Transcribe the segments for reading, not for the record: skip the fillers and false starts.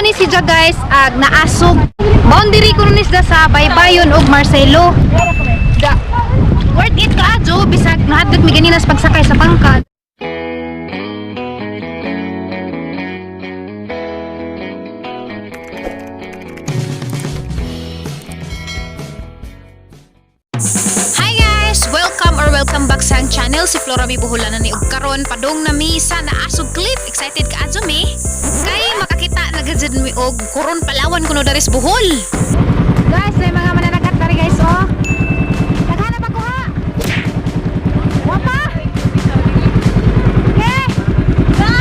Mao ni siya, guys, ag naasog. Boundary ko ni siya sa Baybayon ug Marcelo. Da. Worth it kaayo bisag nahadlok mi ganina sa pagsakay sa bangka. Hi guys! Welcome or welcome back sa ang channel. Si Flora Mi Buhulanan ni ug karon padung na mi sa Naasog Cliff. Excited ka adyo mi? Kay makakita na gud mi og Coron, Palawan kuno dari sa Bohol. Guys, may mga mananagat dari, guys, oh. Naghanap ako ha. Wapa? Okay. Na.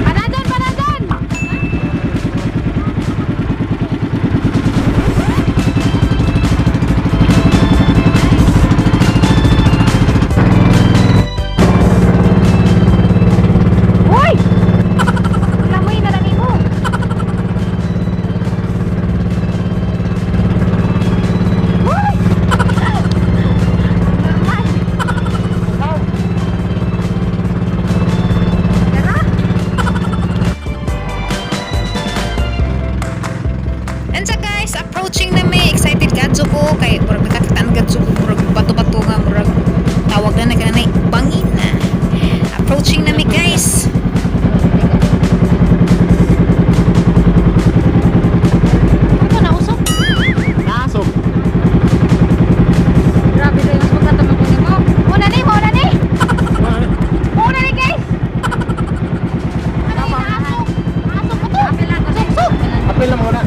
Padayon, padayon. Uy! Lamoy na lang mo. Uy! Normal. Tara. And sa guys, approaching na may excited gadyo ko kay murag nakakitaan gadyo ko murag bato-bato nga murag tawag na na ganay bangin na. Approaching na mi, guys. Ito na usok. Nasog. Grabe rin mas magkatamang ko nimo. Muna ni, muna ni. Muna ni, guys. Ano yung naasok? Naasok ko to. Suksok. Apil na muna.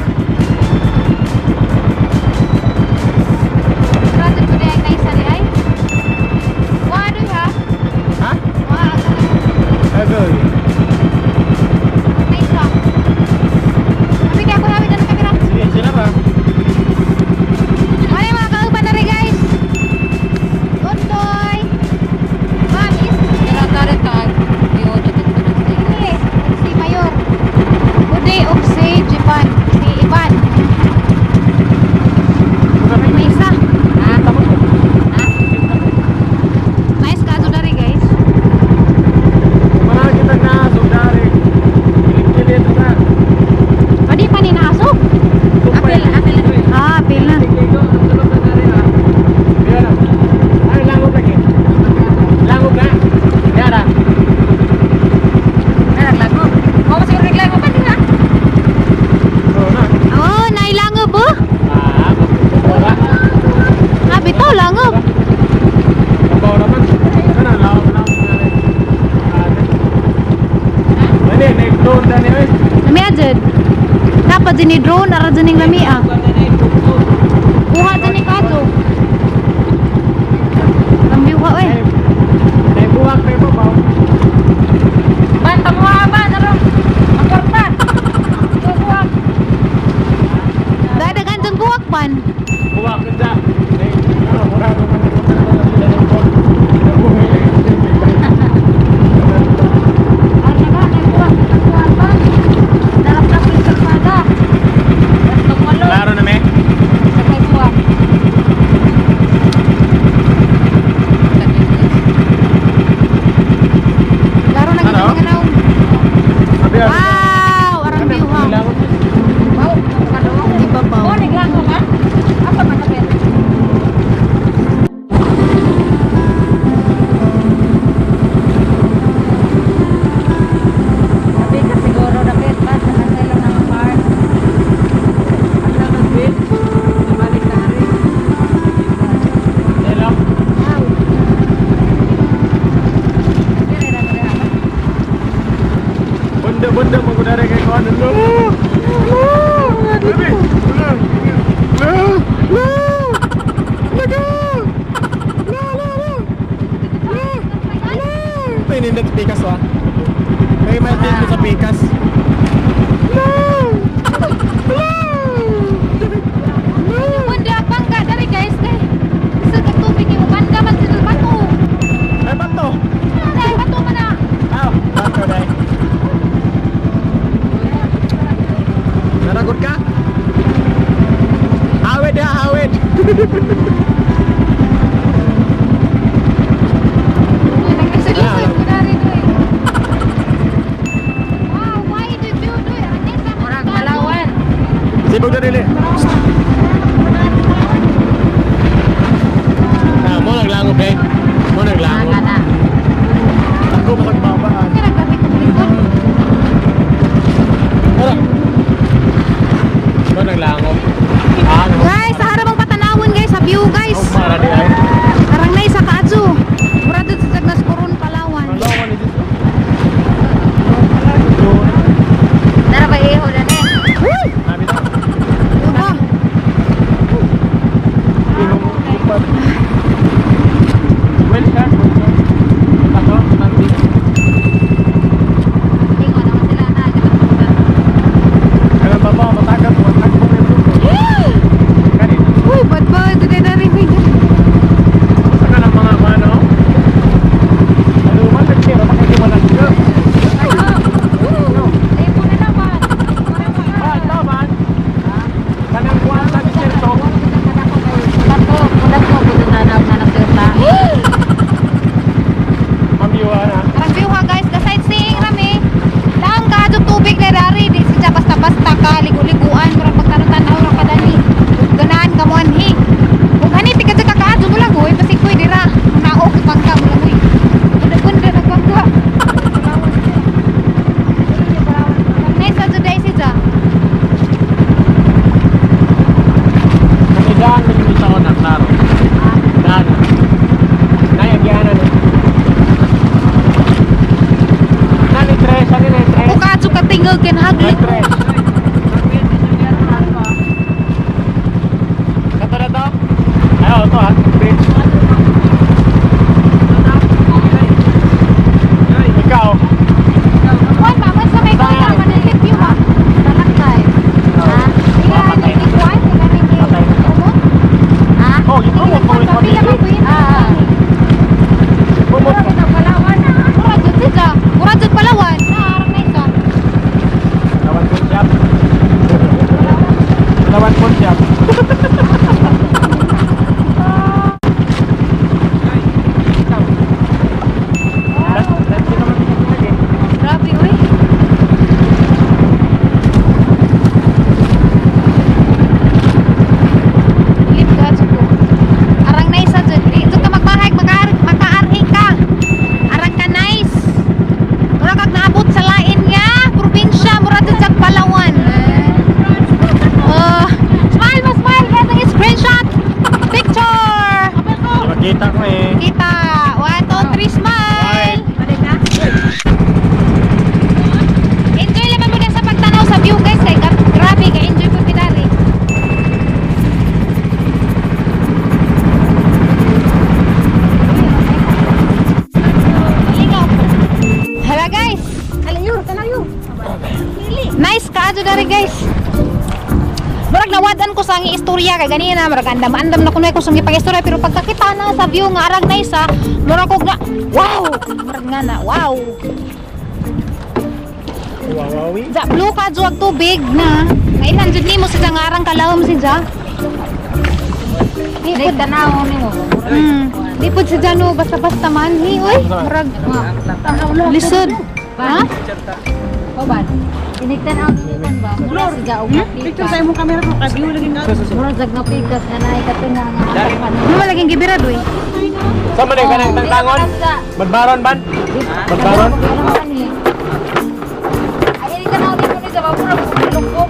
Grabe ko na yung naisa ni ay. Wa doy ha. Ha? Wa ka na. Apil. Naisa. Sabi kaya ko namin ang kamera. Sige, sila ba? Mali mga kauban na rin, guys. Tuntoy. Ma'am is. Ini, si Mayor. Uday og si Japan. Si Ivan. May isa. Nice ka na rin, guys. Marami kitang nasog dari. Pilit-pilit na. Pwede pa ni naasog. Apil, apil. Ah, apil na. Ay, langog lagi. Langog na. Yara. Oo na. Oh, nailangob oh. Ah, wala. Ah, bitaw langob. Kabaw naman. Ano, lawak lawak na rin. Ah, Dali, nag-drone dani oy. Lami ajud. Dapat din ni drone ara dyan ning lami ah. Kuha dyan ni kadto. Lambi ka oy. Ay, ay buwak na ibabaw. Dadagan dyan buwak pan. Buwak ka dyan. Ay, ano, mura naman ang sila ng bot. Klaro na me. Laro na Ano? gid mga naong. Abi, abi. Wow, arang view ha. Ibabaw. Hello. Bunda bunda mengudara kay kawan dulu. Lebih. Lo, lo, lo, lo, lo, lo. Pinindot sa pikas ah. May may dito sa pikas. Lo! Lo! Bunda bangka dari, guys, kay sa tubig yung banda man sa bato. Ay, bato. Dai bato man na. Aw, bato dai. Naragot ka? Hawid ya, hawid. Naglisod-lisod ko dari doy. Wow, why do you do Libog na dili. Ah, mo naglangob eh. Mo naglangob. Kana. Ako mapagbabaan. Kaya naggamit ko likod. Tara. Mo naglangob. Ah, no. Guys, sa harap ang patanawon guys, sa view guys. Oh, para di ay. Arang na isa kaadyo. Mura dud sa Jagnas Coron, Palawan. Palawan ni dito. Dara ba iho na ni? Uy! Nabi to. Diba? Well, sir. Pato, mandi. Ingon naman sila na. Ano ba ba matagal mo matagal mo ito. Kanina. Uy, bad ba? Dili na rin. Sa ka ng mga ano? Ano man nagkira makikimalag ka. Ah, tama. Kanang kuwan sa diserto. Mamiwa na. Arang view ha guys, the sightseeing rami. Daang kaadyo tubig na dari, di siya basta-basta ka ligo-liguan, murag pagtanaw-tanaw ra kadali. Ganahan ka mo anhi. Ug hani tika ka kaadyo mo lang oy, basig koy dira. Naog pangka mo lang oy. Bunda-bunda na pangka. Nice adyo dai siya. Kasi daan mo yung isa ko na klaro. Daan. Nayagyanan eh. Nani tres, ano na tres? Ako kaadyo ka tingog kinahaglit. Nani tres. Kato na to? Ay, oh, to ah. Bridge. Ikaw. Kuan ba man sa may kontra man ang view ha. Talakay. Ha? Ila ni kuan, ila ni kumot. Ha? Oh, gipromot mo rin Pila ba ko yun? Ah. Promot mo. Mura jud siya. Mura jud Palawan. Na arang na isa. Lawan po siya. Lawan po siya. Grabe uy. Lip ka ko. Arang nice sa jud. Di jud ka magbahay, makaar makaarhi ka. Arang ka nice. Mura kag naabot sa lain nga probinsya, mura jud sa Palawan. Oh, smile mo smile, guys, ang screenshot. Picture. Makita ko eh. Kita. 1 2 3 smile. Enjoy naman mo na sa pagtanaw sa view guys kay grabe ka enjoy po pinari. Lingaw. Hala guys. Nice ka adyo dari guys. Murag nawadan ko sa ang istorya kay ganina murag andam-andam na kunoy ko sa pag-istorya pero pagkakita na sa view nga arag nice ha, murag ko nga wow, murag nga na wow. Wawawi. Ja, blue ka juag tubig na. Kailan jud nimo sa ngarang kalawom si Ja. Di pud Tanaw nimo. Di pud si Ja no basta-basta man hi oy. Murag lisod. Ha? Oban. Inig-tanaw nimo ba? Mura siga og Picture sa imong camera ko kay view lagi nga. Mura jag nga pikas nga naay kato nga nga. Ano man laging gibirad oy. Sa man ka nang tangtangon? Badbaron ban? Badbaron? Ay, inig tanaw nimo ni sa mura lukok.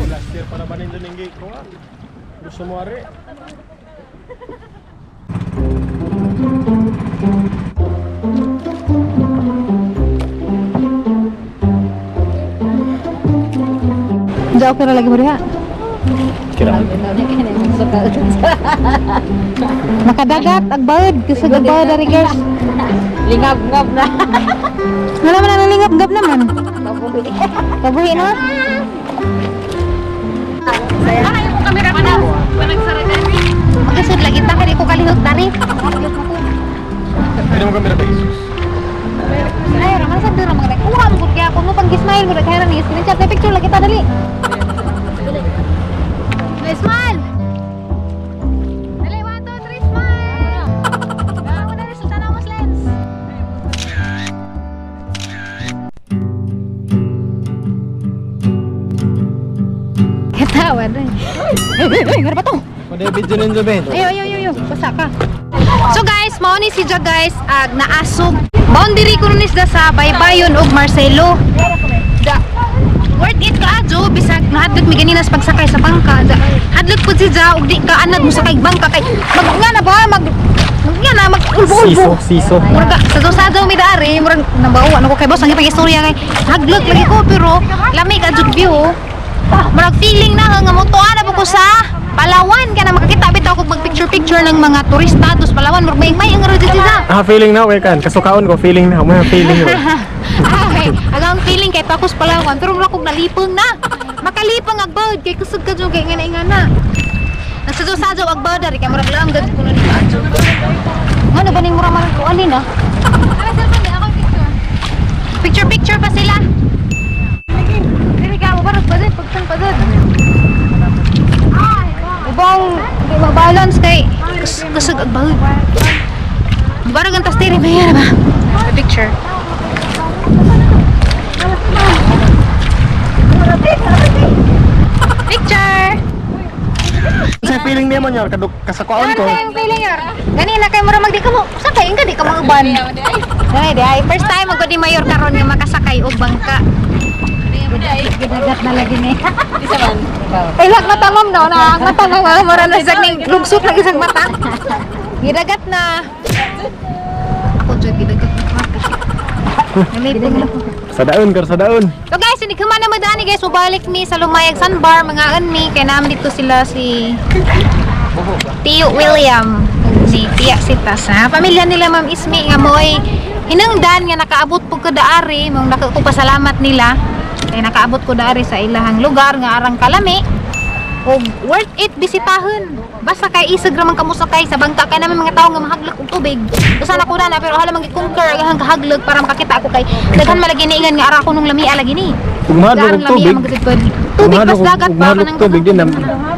Last year para ba ninyo ninggi ko? Gusto mo ari? Ja okay ra lagi mo diha. Kira. Nakadagat ag baod kasi ag baod dari guys. Lingab-ngab na. Wala man nalingap-gap naman. Kabuhi na. Ay, mo camera ko. Magisod lagi ta kay di ko kalihok dari. Hindi mo kami na Jesus. Ay, raman sa dura mga nagkuha mo gud kaya ako mo pang gismile mo kaya ni screenshot na picture lagi ta dali. Dali, smile. Dali, 1 2 3 smile. Ako na resulta na mo lens. Yawan. Ay, ay, ay, ba to? Pwede video ninyo, Ben. Ayo, ayo, ayo, ayo. Basa ka. So guys, mao ni si Ja guys ag naasog. Boundary ko ni sila sa Baybayon ug Marcelo. Da. Worth it ka adyo bisag nahadlok mi ganina sa pagsakay sa bangka. Da. Hadlok pud si Ja ug di ka anad mo sakay bangka kay mag nga na ba mag mag nga na mag ulbo-ulbo. Siso, siso. Murag sa sa mi dari, murag nabawa ano ko kay boss ang ipag-istorya kay haglok lagi ko pero lami ka jud view. Murag feeling na nga motoa na po ko sa Palawan kana makakita bitaw ko mag picture picture ng mga turista dos Palawan murag may ang rojud sila. Ah, feeling na, okay kan. Kasukaon ko, feeling na. May feeling na. Ay, agang feeling kay takos Palawan pero murag kog nalipong na. Makalipong ag bird kay kusog ka jud kay ngana ingana. Nagsadyo-sadyo ag bird dari kay murag laam gad kuno ni adyo. Ngano ba ning mura man ko alin ah? Picture picture pa sila. Dili ka mo barog pa dun, pagtan pa dun. Ibang di ma-balance kay kusog ag bird. Barog ang tas diri may ba? Picture. Picture! Sa feeling niya man yun, kasakaon Ano ko. kayong feeling yor? Ganina kay mura magdi ka mo. Sakay ka di ka mga uban. Dai dai first time ako di mayor karon nga makasakay og bangka. Gidagat na lagi ni. Ay lak mata ma'am no na ang mata na mura na isang ning lugsok lang isang mata. Gidagat na. Ako jud gidagat na. Nalipong na. Sa daon, kar sa daon. So guys, hindi ka man naman dani guys, mubalik mi sa Lumayag Sandbar, mga mi kay namin dito sila si Tio William ug si Tia Sitas ha. Pamilya nila Ma'am Ismi nga mo'y hinungdan nga nakaabot po ko daari, mong ko pasalamat nila. Kay nakaabot ko daari sa ilahang lugar nga arang kalami. Og worth it bisitahon. Basta kay isag ra man kamo sakay sa bangka kay namin mga tawo nga mahaglok og tubig. Usa na ko na pero hala man gikonquer ang kahaglok para makakita ako kay daghan malagi niingan nga ara ko nung lamia lagi ni. Ug mahadlok og tubig. Tubig Mahadlok pas dagat ug pa mahadlok kanang tubig din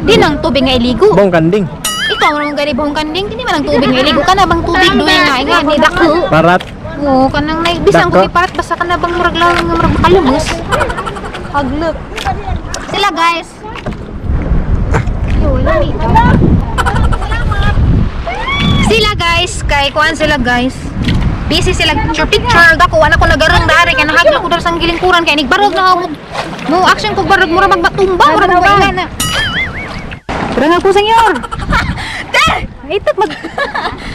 Di nang tubig nga iligo. Bong kanding. Ikaw man gani buhong kanding, hindi man ang tubig nga iligo kana bang tubig duwi nga nga ni dako. Parat. Oo, kanang nay bisan Dako. ko iparat basta kana bang murag lang nga murag makalumos. Haglok. Sila guys. Yo, lami. Sila guys, kay kuan sila guys. Busy sila picture picture dako wala ko nagarong dari kay nahaglok ko dar sa gilingkuran kay nigbarog na ako mo action ko barog mura magmatumba mura magmaingay na. Tara nga po, senyor. Ter! Itot mag...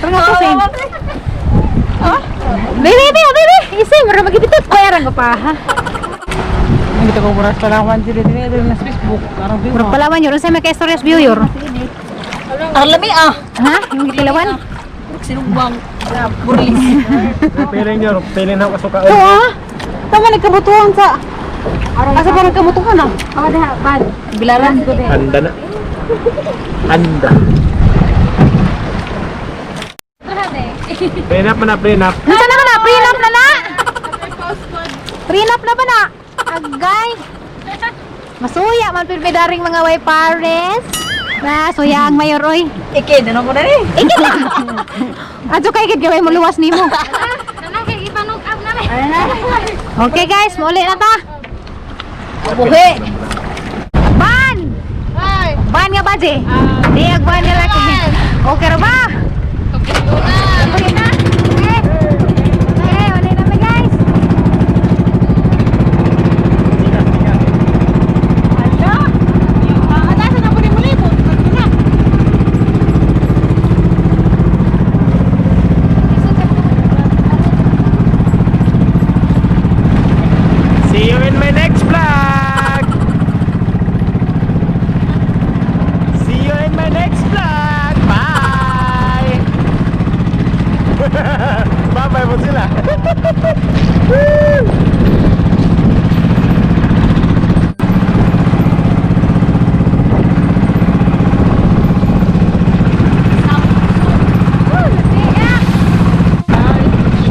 Tara nga po, senyor. Bebe, bebe, bebe! Isi, mura magibitot. Bayaran ko pa, ha? Hindi ko mura sa Palawan sila din ito na Facebook. Arang Murag Palawan yun. Unsa may ka-istorya sa view yor? Ang lami ah. Ha? Yung Palawan? Sinugbang. Buris. Feeling niyo, feeling na kasukaon. Ito ah. Tama nagkabutuhan sa Asa pa nagkabutuhan ah? Oh, dah bad. Bilaran ko din. Handa na. Handa. Prenup na, prenup. Unsa na ka na? Prenup na na? Prenup na ba na? Agay! Masuya man pud daring mga way pares. Na, suya ang mayor oy. Ike, dano ko na rin. Ikit na. Adto kay gid gaway mo luwas nimo. Okay guys, muli na ta. Buhi. Ban! Ban nga ba, Jay? Di, ag ban nga laki. Okay ra ba? Okay na. Okay. Okay, uli na mi guys. Asa na po ni mulibot? Na. See you in my next vlog! See you in my next vlog! Bye! Bye-bye po sila! Woo!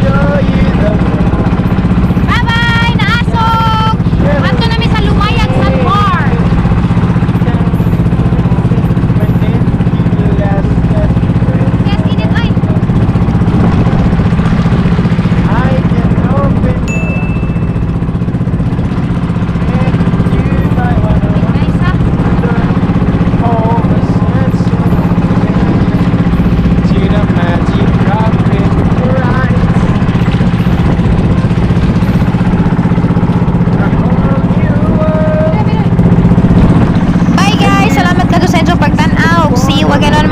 Show you the Bye-bye! Naasog! Adto na mi sa Lumayag Sandbar. Yes, init ay. I can open your Wag ganon.